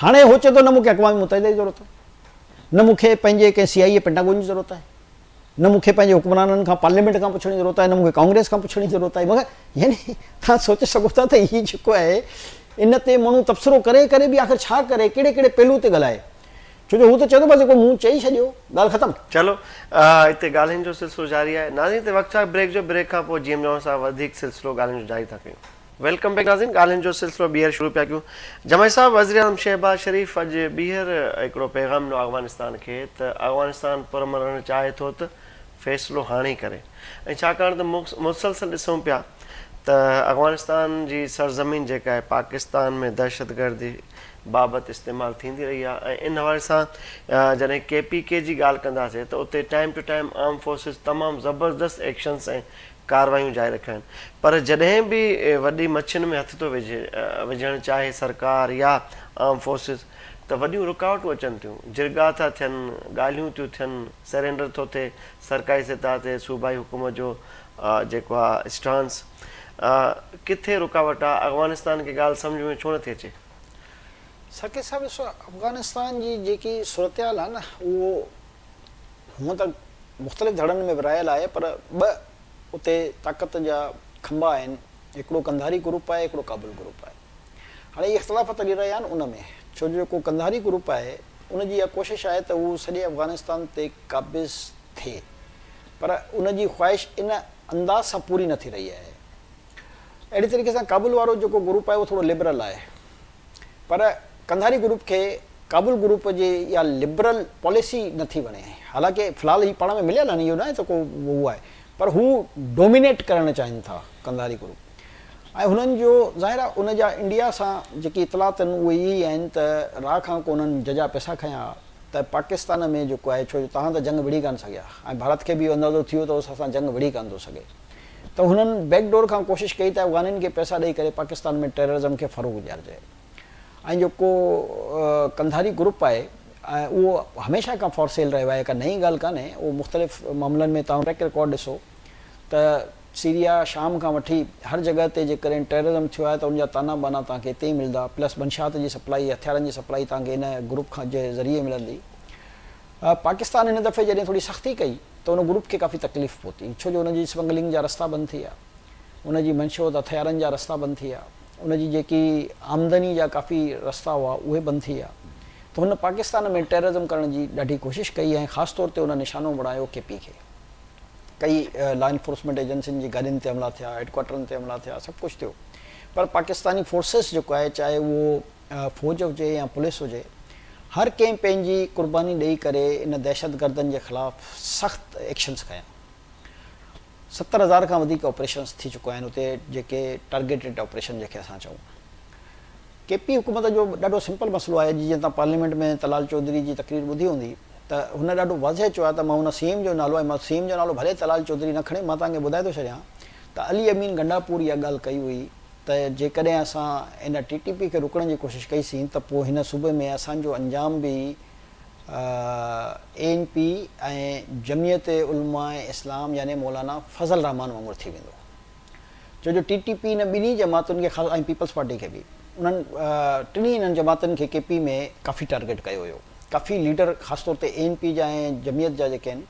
هاڻي هو چئي ٿو نه مون کي اقوام متحده جي ضرورت آهي نه مون کي پنهنجي ڪنهن سي آء اي پينٽاگون جي ضرورت آهي نه مون کي پنهنجي حڪمرانن کان پارليامينٽ کان پڇڻ جي ضرورت آهي نه مون کي ڪانگريس کان پڇڻ جي ضرورت آهي مگر يعني توهان سوچي سگهو ٿا ته هي جيڪو آهي ان تي ماڻهو تبصرو ڪري ڪري به آخر ڇا ڪري ڪهڙي ڪهڙي پهلو تي ڳالهائي ڇو جو هو ته چئي ٿو بس جيڪو مون چئي ڇڏيو ڳالهه ختم. چلو اتي ڳالهين جو سلسلو جاري آهي ناظرين هتي وقت آهي بريڪ جو بريڪ کان پوء جي ايم جوڻ سان وڌيڪ سلسلو ڳالهين جو جاري ٿا ڪيون. Welcome back ناظرين ڳالهين جو سلسلو ٻيهر شروع پيا ڪيون جمعي صاحب وزيراعظم شهباز شريف اڄ ٻيهر هڪڙو پيغام ڏنو افغانستان کي ته افغانستان پرامن رهڻ چاهي ٿو ته فيصلو هاڻي ڪري ۽ ڇاڪاڻ ته مسلسل ڏسون پيا ته افغانستان جي سرزمين جيڪا آهي پاڪستان ۾ دهشتگردي بابت استعمال ٿيندي رهي آهي ۽ ان حوالي سان جڏهن ڪي پي ڪي جي ڳالهه ڪنداسين ته اتي time to time arm forces تمام زبردست ايڪشنس ۽ ڪارروايون جاري رکيون آهن پر جڏهن به وڏي مڇين ۾ هٿ ٿو وجهڻ چاهي سرڪار يا آرم فورسز ته وڏيون رڪاوٽون اچن ٿيون، جرڳا ٿا ٿين، ڳالهيون ٿيون ٿين، سرينڊر ٿو ٿئي سرڪاري سطح تي صوبائي حڪومت جو جيڪو آهي اسٽانس ڪٿي رڪاوٽ آهي افغانستان کي ڳالهه سمجهه ۾ ڇو نٿي اچي؟ ساقي صاحب ڏسو افغانستان جي جيڪي صورتحال آهي نه اهو هونء ته مختلف ڌڙن ۾ ورهايل آهي پر ٻه اتي طاقت جا کنڀا آهن، هڪڙو قنڌاري گروپ آهي، هڪڙو ڪابل گروپ آهي. هاڻي اهي اختلاف هلي رهيا آهن ان ۾ ڇو جو جيڪو قنڌاري گروپ آهي ان جي اها ڪوشش آهي ته هو سڄي افغانستان تي قابض ٿئي پر ان جي خواهش ان انداز سان پوري نه ٿي رهي آهي. اهڙي طريقي سان ڪابل وارو جيڪو گروپ آهي اهو ٿورو لبرل آهي. پر قنڌاري گروپ کي ڪابل گروپ جي اها لبرل پاليسي نه ٿي وڻي. حالانڪه في الحال هي پاڻ ۾ مليل آهن اهو ناهي ته ڪو هو آهي پر هو ڊومينيٽ ڪرڻ چاهين ٿا قنڌاري گروپ ۽ هنن جو ظاهر آهي ان جا انڊيا سان جيڪي اطلاعات آهن اهي اهي ئي آهن ته را کان ڪو انهن ججا پئسا کنيا ها ته پاڪستان ۾ جيڪو آهي ڇو جو توهان ته جنگ وڙهي ڪانه سگهيا ۽ ڀارت کي به اهو اندازو ٿي ويو ته اسان سان جنگ وڙهي ڪانه ٿو سگهي ته هنن بيڪ ڊور کان ڪوشش ڪئي ته افغانين کي پئسا ڏئي ڪري پاڪستان ۾ ٽيررزم کي فروغ ڏيارجي ۽ جيڪو قنڌاري گروپ آهي اهو هميشه کان فار سيل رهيو آهي ڪا نئين ڳالهه ڪانهي اهو مختلف معاملن ۾ توهان ٽريڪ رڪارڊ ڏسو ته سيريا شام کان وٺي هر جڳهه تي جيڪڏهن ٽيررزم ٿيو آهي ته ان جا تانا بانا توهان کي اتي ئي ملندا پلس منشيات جي سپلائي هٿيارن جي سپلائي توهان کي ان گروپ کان جي ذريعي ملندي پاڪستان هن دفعي جڏهن ٿوري سختي ڪئي ته ان گروپ کي ڪافي تڪليف پهتي ڇو جو ان جي اسمگلنگ جا رستا بند ٿي ويا، ان جي منشيات هٿيارن جا رستا بند ٿي ويا، ان جي جيڪي آمدني جا ڪافي رستا هئا اهي بند ٿي ويا ته هن پاڪستان ۾ ٽيررزم ڪرڻ جي ڏاڍي ڪوشش ڪئي ۽ خاص طور تي ان نشانو بڻايو ڪي پي کي. ڪئي لا انفورسمينٽ ايجنسين جي گاڏين تي حملا ٿيا، هيڊ ڪوارٽرن تي حملا ٿيا، سڀ ڪجهه ٿيو پر پاڪستاني فورسز جيڪو آهي چاهي اهو فوج هجي يا پوليس هجي هر ڪنهن پنهنجي قرباني ڏئي ڪري ان دهشتگردن جي خلاف سخت ايڪشنز کنيا. 70,000 کان وڌيڪ آپريشنز ٿي چڪا آهن اتي جيڪي ٽارگيٽيڊ آپريشن جنهن کي اسان چئون. ڪي پي حڪومت جو ڏاڍو سمپل مسئلو آهي جيئن توهان پارليامينٽ ۾ طلال چوڌري جي تقرير ٻڌي هوندي ته هن ڏاڍو واضح چيو آهي ته مان ان سي ايم جو نالو ۽ مان سي ايم جو نالو ڀلي طلال چوڌري نه کڻي مان توهان کي ٻڌائي ٿو ڇڏيان ته علي امين گنڊاپور اها ڳالهه ڪئي هئي ته جيڪڏهن اسان ان ٽي ٽي پي کي روڪڻ جي ڪوشش ڪئي سين ته پوء هن صوبي ۾ اسان جو انجام به اي اين پي ۽ جمعيت علماء اسلام يعني مولانا فضل الرحمان وانگر ٿي ويندو. ڇو جو ٽي ٽي پي انهن ٻنهي جماعتن کي خاص ۽ پيپلز پارٽي کي به انهن ٽنهي انهن جماعتن کي ڪي پي ۾ ڪافي ٽارگيٽ ڪيو ويو. ڪافي ليڊر خاص طور تي اي اين پي جا ۽ جمعيت جا جيڪي آهن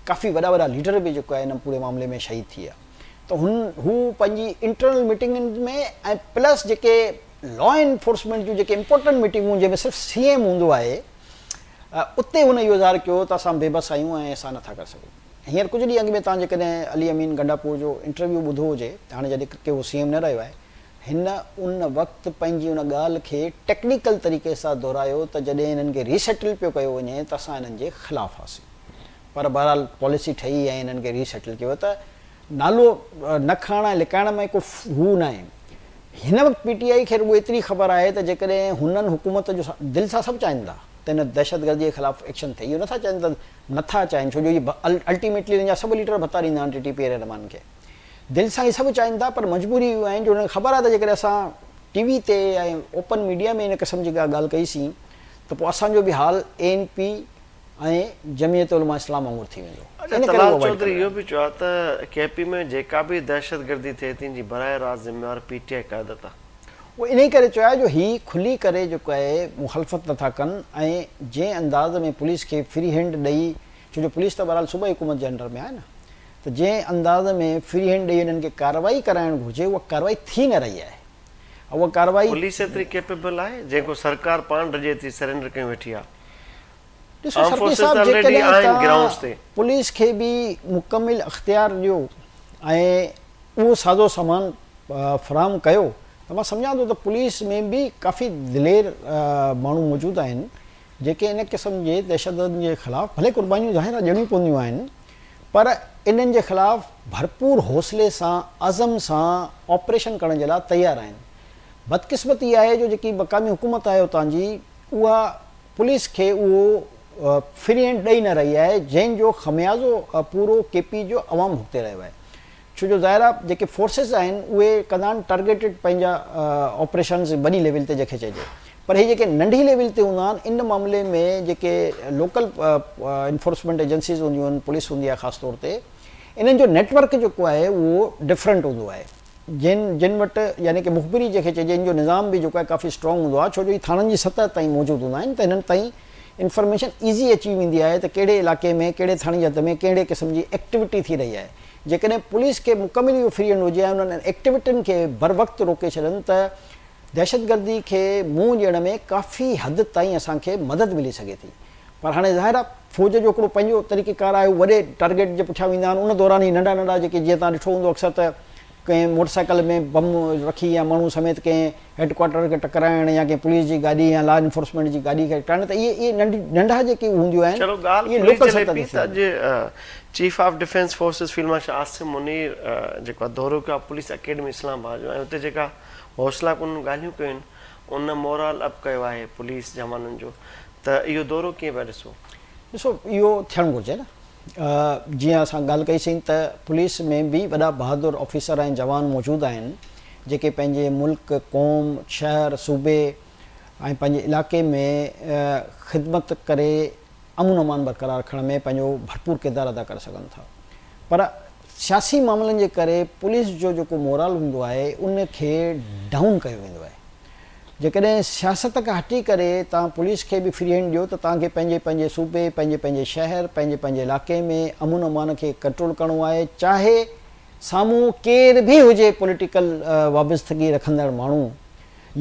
ڪافي وڏا وڏا ليڊر به جيڪو آهي ان پوري معاملي ۾ شهيد ٿي ويا ته هن هو پنهنجي انٽرنل ميٽنگن ۾ ۽ پلس جيڪي لا انفورسمينٽ جون جيڪي امپورٽنٽ ميٽنگون جنهن ۾ صرف سي ايم هوندو آهي اتي هن اهو اظهار ڪيو ته اسان بيبس آهيون ۽ اسان نٿا ڪري سگهون. هينئر ڪجهه ڏينهن اڳ ۾ توهان جيڪڏهن علي امين گنڊاپور جو انٽرويو ٻڌو هجي هاڻي جڏهن ڪي هو سي ايم نه رهيو آهي هن ان وقت پنهنجي ان ڳالهه کي ٽيڪنيڪل طريقي سان دهرايو ته جڏهن انهن کري سيٽل پيو ڪيو وڃي ته اسان انهن جي خلاف هئاسين پر بهرحال پاليسي ٺهي ۽ انهن کي ري سيٽل ڪيو ته نالو نه کڻڻ ۽ لڪائڻ ۾ ڪو هو ناهي. هن وقت پي ٽي آء کي رڳو ايتري خبر آهي ته جيڪڏهن هنن حڪومت جو دل سان سڀ چاهين ٿا ته هن دهشتگردي جي خلاف ايڪشن ٿئي اهو نٿا چاهين ته نٿا چاهين ڇو جو اهي الٽيميٽلي هنن جا سڀ ليڊر ڀتا ڏيندا آهن ٽي ٽي پي رهنمائن کي دل سان اهي سڀ چاهين ٿا پر مجبوري اهو آهن جو هنن کي خبر آهي ته جيڪڏهن اسان ٽي وي تي ۽ اوپن ميڊيا ۾ ان قسم جي ڪا ڳالهه ڪئي سين ته پوء اسان جو به حال اي اين پي ۽ جمعيت علماء اسلام وانگر ٿي ويندو. اچا ان ڪري طلال اهو اوائڊ چوڌري ڪري اهو رهيا به چيو آهي ته ڪي پي ۾ جيڪا به دهشتگردي ٿئي ٿي ان جي براهه راست ذميوار پي ٽي آء قيادت آهي. اهو انهي ڪري چيو آهي جو هي کلي ڪري جيڪو آهي مخالفت نٿا ڪن ۽ جنهن انداز ۾ پوليس کي فري هينڊ ڏئي ڇو جو پوليس ته بهرحال صوبائي حڪومت جي انڊر ۾ آهي نه ته جنهن انداز ۾ فري هينڊ ڏئي انهن کي ڪارروائي ڪرائڻ گهرجي اها ڪارروائي ٿي نه رهي آهي اها ڪارروائي پوليس ايتري ڪيپيبل آهي جنهن کان سرڪار پاڻ ڊڄي ٿي سرينڊر ڪيون ويٺي آهي. ڏسو آرم سرڪي فورسز صاحب ته الريڊي جيڪڏهن آهن توهان گرائونڊز تي. پوليس کي به مڪمل اختيار ڏيو ۽ اهو سازو سامان فراهم ڪيو ته مان سمجهان ٿو ته پوليس ۾ به ڪافي دلير ماڻهو موجود آهن جيڪي ان قسم جي دهشتگردن جي خلاف ڀلي قربانيون ظاهر آهي ڏيڻيون پونديون آهن پر انهن جي خلاف ڀرپور حوصلي سان عزم سان آپريشن ڪرڻ جي لاء تيار آهن بدقسمتي اها آهي جو جيڪي مقامي حڪومت آهي اتان جي اها پوليس کي اهو فري هينڊ ڏئي نه رهي آهي جنهن جو خميازو پورو ڪي پي جو عوام ڀڳتي رهيو آهي ڇو جو ظاهر آهي جيڪي فورسز آهن اهي ڪندا آهن ٽارگيٽيڊ پنهنجا آپريشنز وڏي ليول تي جنهن کي چئجي پر هي جيڪي ننڍي ليول تي هوندا آهن ان معاملي ۾ جيڪي لوڪل انفورسمينٽ ايجنسيز هونديون آهن پوليس هوندي آهي خاص طور تي انهن جو نيٽ ورڪ جيڪو آهي اهو ڊفرنٽ هوندو آهي جن جن وٽ يعني ڪه مخبري جنهن کي چئجي ان جو نظام به جيڪو آهي ڪافي اسٽرانگ هوندو آهي ڇو جو هي ٿاڻن جي سطح تائين موجود هوندا آهن ته هنن تائين انفارميشن ايزي اچي ويندي آهي ته ڪهڙي علائقي ۾ ڪهڙي ٿاڻي جي حد ۾ ڪهڙي قسم جي ايڪٽيوٽي ٿي رهي آهي جيڪڏهن پوليس کي مڪمل اهو فري هينڊ هجي ۽ انهن ايڪٽيوٽين کي بروقت روڪي ڇڏن ته دهشتگردي کي منهن ڏيڻ ۾ ڪافي حد تائين اسان کي مدد ملي سگهي ٿي پر هاڻي ظاهر آهي فوج جو هڪڙو پنهنجو طريقي ڪار آهي هو وڏي ٽارگيٽ جي پٺيان ويندا آهن ان دوران هي ننڍا ننڍا جيڪي جيئن توهان ڏٺو هوندو اڪثر ته ڪنهن موٽر سائيڪل ۾ بم رکي يا ماڻهو سميت ڪنهن هيڊ ڪوارٽر کي ٽڪرائڻ يا ڪنهن پوليس جي گاڏي يا لا انفورسمينٽ جي گاڏي کي ٽڪرائڻ ته اهي اهي ننڍا جيڪي هونديون آهن چلو ڳالهه اهي پوليس لوڪل جي لئي سطح پئي تي ته ٿينديون آهن. اڄ chief of defence forces field marshal Asim Munir جيڪو آهي دورو ڪيو آهي پوليس اڪيڊمي اسلام آباد جو ۽ اتي جيڪا حوصلا ڪن ڳالهيون ڪيون آهن ان مورال اپ ڪيو آهي پوليس جوانن جو ته اهو دورو ڪيئن پيا ڏسو؟ ڏسو اهو ٿيڻ گهرجي نه جيئن اسان ڳالهه ڪئي سين ته پوليس ۾ به وڏا بهادر آفيسر ۽ جوان موجود آهن جيڪي پنهنجي ملڪ، قوم، شهر، صوبي ۽ پنهنجي علائقي ۾ خدمت ڪري امن امان برقرار رکڻ ۾ پنهنجو ڀرپور ڪردار ادا ڪري سگهن ٿا پر سياسي معاملن جي ڪري پوليس جو جيڪو مورال هوندو آهي ان کي ڊائون ڪيو ويندو آهي. جيڪڏهن سياست کان هٽي ڪري توهان پوليس کي به فري هينڊ ڏيو ته توهان کي پنهنجي پنهنجي صوبي، پنهنجي پنهنجي شهر، پنهنجي پنهنجي علائقي ۾ امن امان کي ڪنٽرول ڪرڻو آهي چاهي سامهون ڪير به هجي پوليٽيڪل وابستگي رکندڙ ماڻهو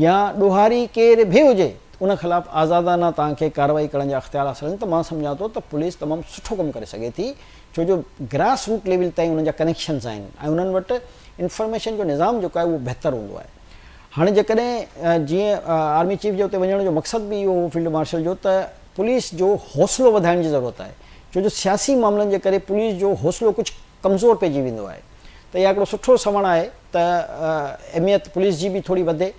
يا ڏوهاري ڪير به هجي ان خلاف آزادانه توهان کي ڪارروائي ڪرڻ جا اختيار حاصل آهن ته مان سمجهان ٿو ته پوليس تمام سٺو ڪم ڪري سگهي ٿي ڇو جو گراس روٽ ليول تائين انهن جا ڪنيڪشنز آهن ۽ انهن وٽ انفارميشن جو نظام جيڪو آهي اهو بهتر هوندو آهي. هاڻي جيڪڏهن جيئن آرمي چيف جي اتي وڃڻ جو مقصد به اهو هو فيلڊ مارشل جو ته پوليس جو حوصلو وڌائڻ جي ضرورت آهي ڇو جو سياسي معاملن جي ڪري پوليس جو حوصلو ڪجهه ڪمزور پئجي ويندو آهي ته اها هڪڙو سٺو سوڻ آهي ته اهميت پوليس جي به ٿوري وڌي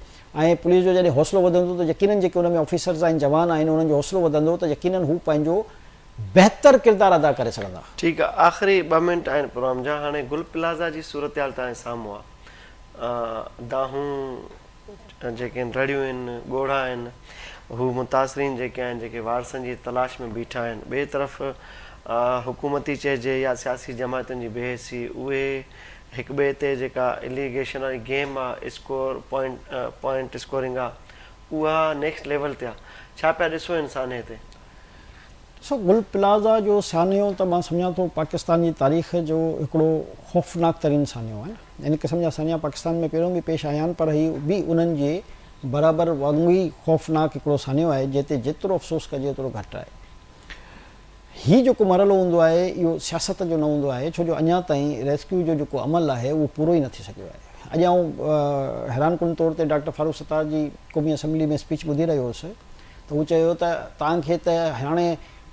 ۽ پوليس جو جڏهن حوصلو وڌندو ته يقينن جيڪي ان ۾ آفيسرز آهن جوان آهن انهن جو حوصلو وڌندو ته يقينن هو پنهنجو بهتر ڪردار ادا ڪري سگهندا. ٺيڪ آ آخري ٻه منٽ آهن پروگرام جا هاڻي گل پلازا جي صورتحال توهان جي سامهون آ دانهون جيڪي آهن رڙيون آهن ڳوڙها آهن هو متاثرين جيڪي آهن جيڪي وارثن جي تلاش ۾ بيٺا آهن ٻئي طرف حڪومتي چئجي يا سياسي جماعتن جي بي حسي اهي هڪ ٻئي تي جيڪا اليگيشن واري گيم آ اسڪور پوائنٽ پوائنٽ اسڪورنگ آ اها نيڪسٽ ليول تي آ ڇا پيا ڏسو ان سانحي تي؟ ڏسو گل پلازا جو سانحو ته مان سمجهان ٿو پاڪستان جي تاريخ جو هڪڙو خوفناڪ ترين سانحو آهي. ان قسم جا سانحا پاڪستان ۾ پهريون به پيش آيا آهن پر هي به انهن جي برابر وانگو ئي خوفناڪ هڪڙو سانحو آهي جنهن تي جيترو افسوس ڪجي اوترو گهٽ آهي. هي جيڪو مرحلو هوندو آهي اهو سياست جو نه هوندو آهي ڇو جو اڃا تائين ريسڪيو جو جيڪو عمل آهي اهو پورو ئي نه ٿي سگهيو آهي. اڄ آئون حيران ڪن طور تي ڊاڪٽر فاروق ستار جي قومي اسيمبلي ۾ اسپيچ ٻڌي رهيو هوس ته هو چيو ته توهان کي ته هاڻي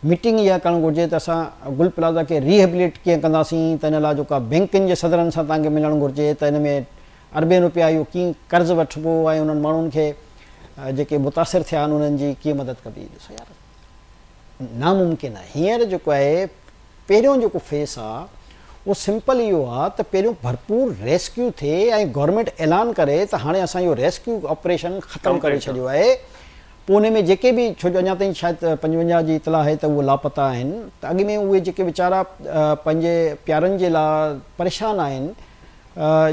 ميٽنگ اها ڪرڻ گهرجي ته اسان گل پلازا کي ريهيبليٽ ڪيئن ڪنداسين ته ان لاء جيڪا بينڪن جي صدرن سان توهان کي ملڻ گهرجي ته ان ۾ اربين روپيا اهو ڪيئن قرض وٺبو ۽ انهن ماڻهن کي جيڪي متاثر ٿيا آهن انهن جي ڪيئن مدد ڪبي. ڏسو يار ناممڪن آهي هينئر جيڪو آهي پهريون جيڪو فيس آ اهو سمپل اهو آ ته پهريون ڀرپور ريسڪيو ٿئي ۽ گورنمينٽ اعلان ڪري ته هاڻي اسان اهو ريسڪيو آپريشن ختم ڪري ڇڏيو آهي پوء ان ۾ جيڪي به ڇو جو اڃا تائين شايد 55 جي اطلاع آهي ته اهي لاپتا آهن ته اڳ ۾ اهي جيڪي ويچارا پنهنجي پيارن جي لا پريشان آهن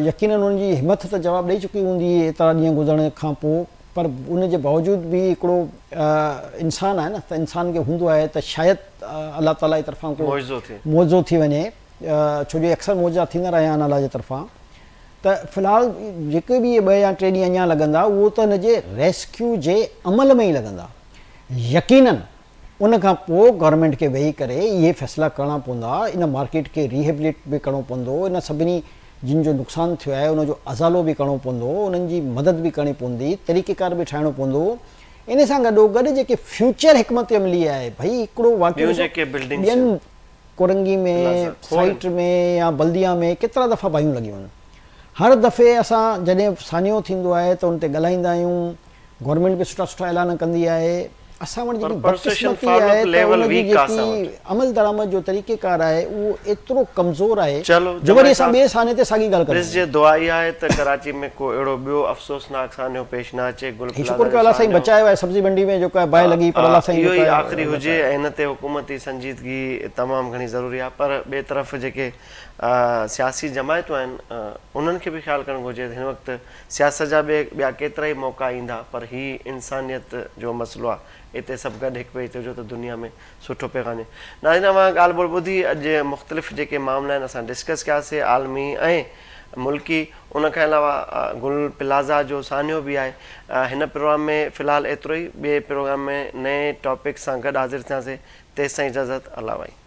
يقينن انهن جي همٿ ته جواب ڏئي چڪي هوندي ايترا ڏينهن گذرڻ کان پوء پر ان جي باوجود به هڪڙو انسان آهي نه ته انسان کي هوندو آهي ته شايد الله تعالي جي طرفان ڪو معجزو ٿي وڃي ڇو جو اڪثر معجزا ٿيندا رهيا آهن الله جي طرفان ته في الحال جيڪي به اهي ٻه يا ٽي ڏينهن اڃا لڳندا اهو ته ان جي ريسڪيو جي عمل ۾ ئي لڳندا يقينن ان کان پوء گورنمينٽ کي ويهي ڪري اهي فيصلا ڪرڻا پوندا، ان مارڪيٽ کي ريهيبليٽ به ڪرڻو پوندو، ان سڀني جن جو نقصان ٿيو آهي ان جو ازالو به ڪرڻو پوندو، انهن جي مدد به ڪرڻي پوندي، طريقيڪار به ٺاهڻو پوندو، ان سان گڏوگڏ جيڪي فيوچر حڪمت عملي آهي ڀئي هڪڙو واقعو ڏسو ٻين ڪورنگي ۾ سائيٽ ۾ يا بلديا ۾ ڪيترا دفعا باهيون لڳيون آهن، هر دفعي اسان جڏهن سانحو ٿيندو آهي ته ان تي ڳالهائيندا آهيون، گورنمينٽ به سٺا سٺا اعلان ڪندي آهي اسان وٽ جيڪي بدقسمتي آهي ته ان جي جيڪي عمل درآمد جو طريقي ڪار آهي اهو ايترو ڪمزور آهي جو وري اسان ٻئي سانحي تي ساڳي ڳالهه ڪندا آهيون. ڏسجي دعا اها آهي ته ڪراچي ۾ ڪو اهڙو ٻيو افسوسناڪ سانحو پيش نه اچي گل هي شڪر ڪيو الله سائين بچايو آهي سبزي منڊي ۾ جيڪو آهي باهه لڳي پر الله سائين اهو ئي آخري هجي ۽ ان تي حڪومتي سنجيدگي تمام گهڻي ضروري آهي پر ٻئي طرف جيڪي سياسي جماعتون آهن انهن کي به خيال ڪرڻ گهرجي ته هن وقت سياست جا به ٻيا ڪيترائي موقعا ايندا پر هي انسانيت جو مسئلو آ اتي سڀ گڏ هڪ ٻئي تي هجو ته دنيا ۾ سٺو پيغام وڃي. ناظرين اوهان ڳالهه ٻولهه ٻڌي اڄ مختلف جيڪي معاملا آهن اسان ڊسڪس ڪياسي عالمي ۽ ملڪي ان کان علاوه گل پلازا جو سانحو به آهي هن پروگرام ۾ في الحال ايترو ئي ٻئي پروگرام ۾ نئين ٽاپڪ سان گڏ حاضر ٿياسي تيستائين اجازت الله وائي.